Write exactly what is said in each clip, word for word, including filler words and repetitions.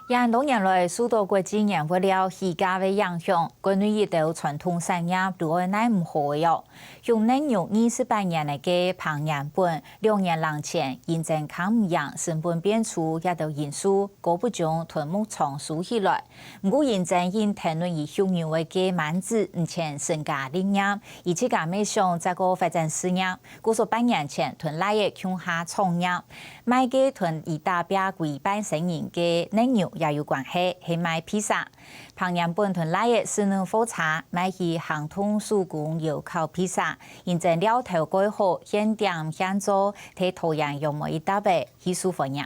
因多年來受到國際原物料起價个影響，國內一兜傳統產業都會耐毋何个哦。用嫩肉二十八年个彭彥本，兩年零前因爭囥毋贏，成本變粗這兜因素，姑不將同牧場收起來。毋過因爭因田內已畜牛个該滿子毋曾成家立業，佢自家乜想再過發展事業。 故所半年前同倈仔共下創業，賣个同佢打拚歸半生人个嫩肉也有關係，係賣披薩。彭彥本同倈仔駛等貨車，買去行動手工窯烤披薩，因爭料頭蓋好，現點現做，在桃園有無一搭仔，去受歡迎。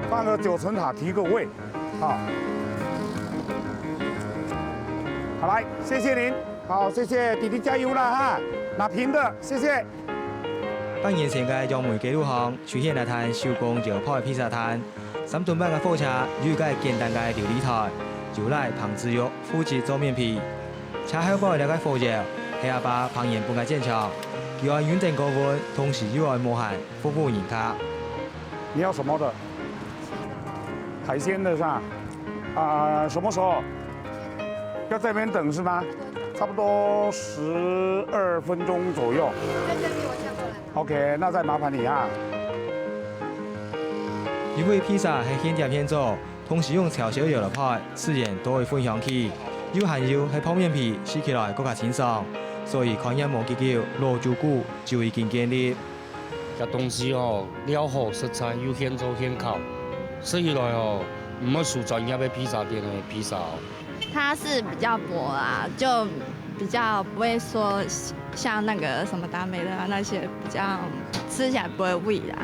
放个九層塔提个味，好。好，來，謝謝您，好，謝謝弟弟，加油了哈，拿平的，謝謝。半年前个楊梅街路項，出現了攤手工窯焙披薩攤，三噸半个貨車有一個簡單个流理台，由倈彭子玉負責做面皮。車後背這個火窯係阿爸彭彥本个戰場，佢愛穩定高溫，同時又愛無閒 服務人客。你要什麼的？海鮮的是吧？啊，什麼時候？要在那邊等是嗎？差不多十二分鐘左右。OK，那再麻煩你啊。因為披薩係現點現做，同時用柴燒窯來焙，自然都會分香氣。又還有係泡麵皮，食起來更加清爽，所以開業無幾久，老主顧就已經建立。 這東西哦，料好食材，又現做現烤，食起來哦，毋會輸專業个披薩店个披薩哦。它是比較薄啦，就比較不會說像那個什麼達美樂啊那些比較吃起來不會胃啦。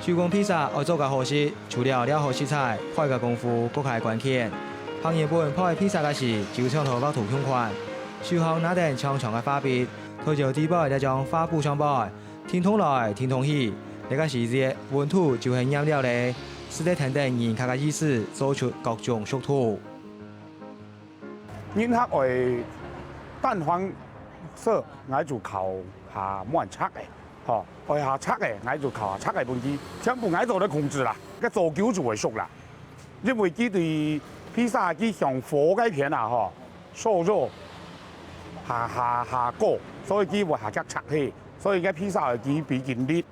手工披薩愛做个好食，除了料好食材，焙个功夫更加關鍵。彭彥本焙披薩个時，就像頭畫圖共款，手項拿等長長个畫筆， 在窯底背這張畫布上背，停動來，停動去，這個時節，溫度就係染料咧，使得跈等人客个意思，做出各種速度。人客愛蛋黃色，𠊎就烤下滿赤个，吼，愛下赤个，𠊎就烤下赤个分佢，全部𠊎做得控制啦，該做久就會熟啦。因為佢對披薩佢向火該片啊，吼， 燒肉下下下高，所以佢會下腳赤去，所以該披薩會佢比較利。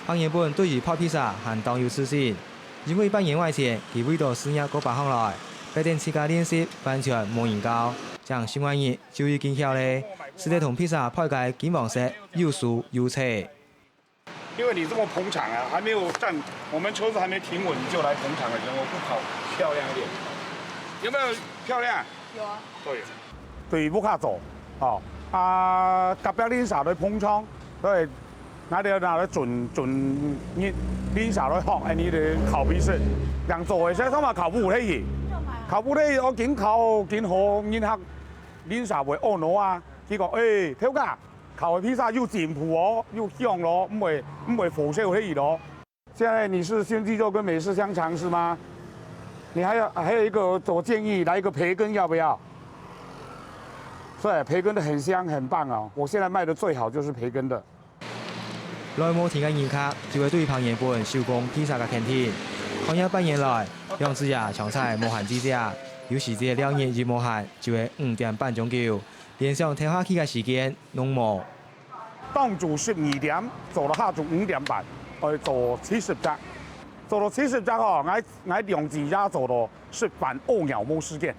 彭彥本對於焙披薩還當有自信，因為半年外前，佢為著事業過北項來，逼等自家練習，完全無人教，正十外日就已經曉咧，使得同披薩焙个金黃色又酥又脆。 因為你這麼捧場啊，還沒有站，我們車子還沒停穩，你就來捧場了，人我不跑漂亮一點，有沒有漂亮？有啊。對，對屋下做，哦，啊，隔壁鄰舍來捧場，對，𠊎兜拿來準準鄰鄰舍來學，恁呢个烤披薩，恁做个，所以講嘛烤不退去，烤不退去，哦，緊烤緊好，人客鄰舍會阿𧩣啊，佢講，誒，頭家， 烤个披薩又緊鋪哦，又香咯，毋會毋會火燒去咯。現在你是鮮雞肉跟美式香腸是嗎？你還有還有一個，我建議來一個培根，要不要？對，培根的很香很棒哦，我現在賣的最好就是培根的。來無停个人客，就會對彭彥本手工披薩个肯定。創業半年來，兩子爺常在無閒之下，有時節尞日一無閒，就會五點半鐘久。連想停下去个時間， 攏無。當晝十二點做到下晝五點半，愛做七十隻。做到七十隻吼，𠊎𠊎兩子爺做到食飯屙尿無時間，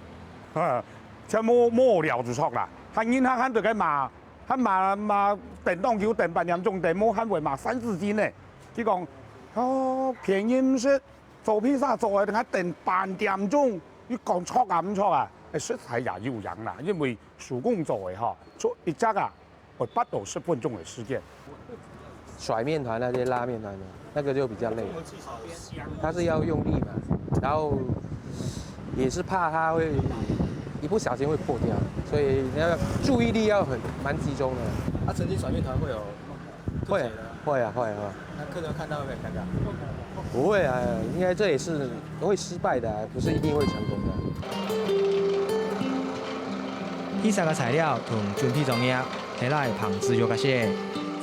全部無聊就著啦。還人客還在該罵，還罵罵等當久，等半點鐘，等無還會罵三字經呢。佢講，哦，便宜毋食，做披薩做个，等下等半點鐘，你講著啊毋著啊？誒，食材也有影啦，因為手工做个吼，做一隻啊， 有八到十分鐘的時間。甩麵團那些拉麵團的，那個就比較累，它是要用力嘛，然後也是怕它會一不小心會破掉，所以要注意力要很蠻集中的。啊，曾經甩麵團會有會會啊會啊，那客人看到會不會很尷尬？不會啊，應該這也是會失敗的啊，不是一定會成功的。披薩个材料同準備作業係倈彭子玉个事。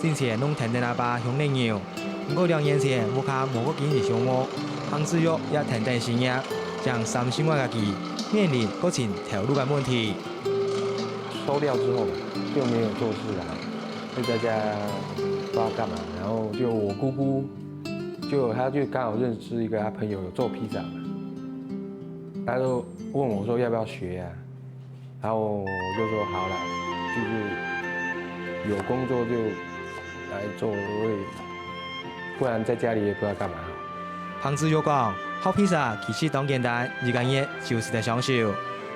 先前攏跈等阿爸畜奶牛，毋過兩年前屋下無過經營畜牧，彭子玉也跈等失業，正三十外个佢面臨過尋頭路个問題。收掉之後嘛，就沒有做事啊，就在家不知道幹嘛。然後就我姑姑，就她就剛好認識一個她朋友有做披薩嘛，她就問我說要不要學啊，然後我就說好啦，就是有工作就來做，我也不然在家裡也不知道幹嘛。彭子玉講，學披薩其實當簡單，一個月就使得上手。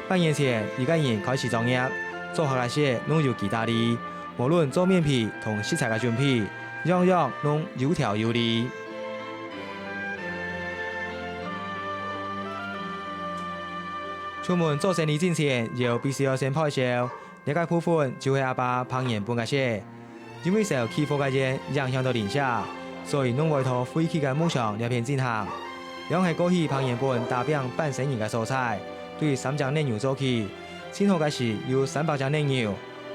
八年前，一個人開始作業，做客个事攏由佢打理，無論做面皮同食材个準備，樣樣攏有條有理。出門做生理進前，又必須要先配燒，這個部分就係阿爸彭元本个事。因為燒起火个煙影響到鄰舍，所以攏委託廢棄个木場這片進行。這係過去彭元本打拚半生人个所在，對三隻奶牛做起，盡好个時有三百隻奶牛，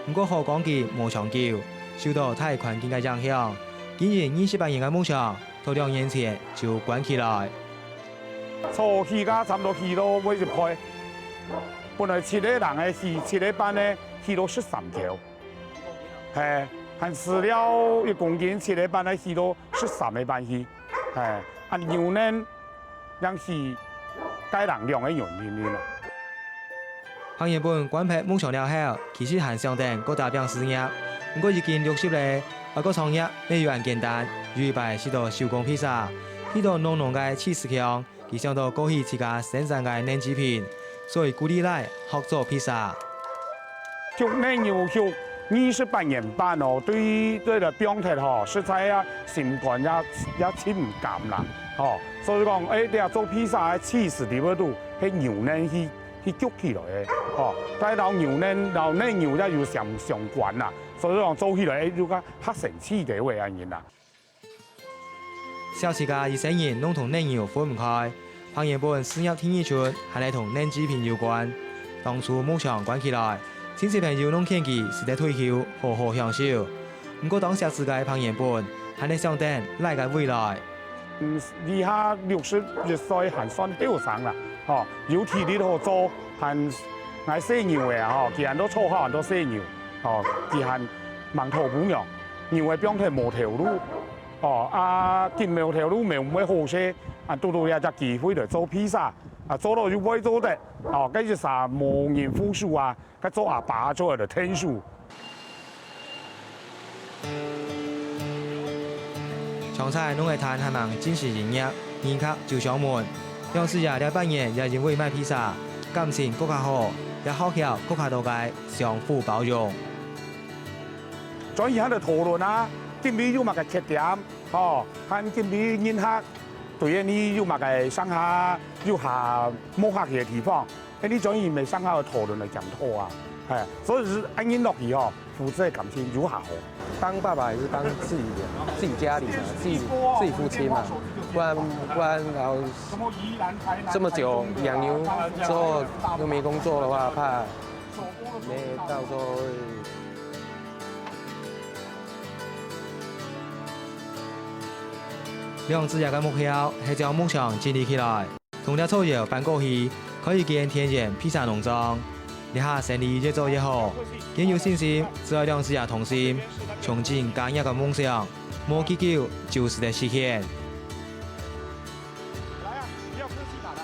毋過好光景無長久，受到大環境个影響，經營二十八年个木場，到兩年前就關起來。初起个差毋多起到尾一倍，本來七個人个起，七個半个起到十三條，係，還飼料一公斤七個半个起到十三個半去，係，啊牛奶 正係該人兩個原因哩嘛。彭元本關忒木場了後，其實還想等過打拚事業，毋過已經六十咧，愛過創業也有恁簡單。有一擺食到手工披薩，鼻到濃濃个起司香，佢想到過去自家生產个奶製品，所以鼓勵倈學做披薩。 畜奶牛畜二十八年半哦，對，對了放忒吼，實在啊，心肝也，也盡毋甘啦，吼。所以講，欸，這做披薩个起司裡肚係牛奶去，去焗起來个，吼。該摎牛奶，摎奶牛也有相，相關啦，所以講做起來，欸，就較，較神奇个恁樣啦。 小自家一生人攏同奶牛分毋開，彭元本事業第二春還係同奶製品有關。當初木場關起來，親戚朋友攏勸佢使得退休，好好享受。毋過當惜子个彭元本，還係想等倈个未來。嗯，這下六十一歲還算後生啦，吼，有體力好做，還，𠊎細牛仔啊，吼，佢還都綽號還都細牛，吼，佢還吂頭部娘，牛仔放忒無頭路。 哦，啊，緊無頭路，無，無好勢，啊，堵堵這隻機會來做披薩，啊，做到又會做得，哦，該一儕無人扶手啊，該做阿爸做得來𢯭手。像在農業攤還吂正式營業，人客就上門。兩子爺這半年也因為賣披薩，感情更加好，也學曉更加多个相互包容。 轉去還得討論啊，今日有麼个缺點，吼，還今日人客對你有麼个上下有較無合个地方，恁呢轉去乜上下討論來檢討啊，係，所以係恁呢落去吼，父子个感情有較好。當爸爸也是當自己的，自己家裡嘛，自己，自己父親嘛，不然，不然，然後這麼久養牛之後又沒工作的話，怕沒到時候會 兩子爺个目標係將牧場整理起來，同這座窯搬過去，開一間田園披薩農場。這下生理越做越好，更有信心，只要兩子爺同心，窮盡家業个夢想，無幾久就使得實現。來啊，不要客氣啦，來。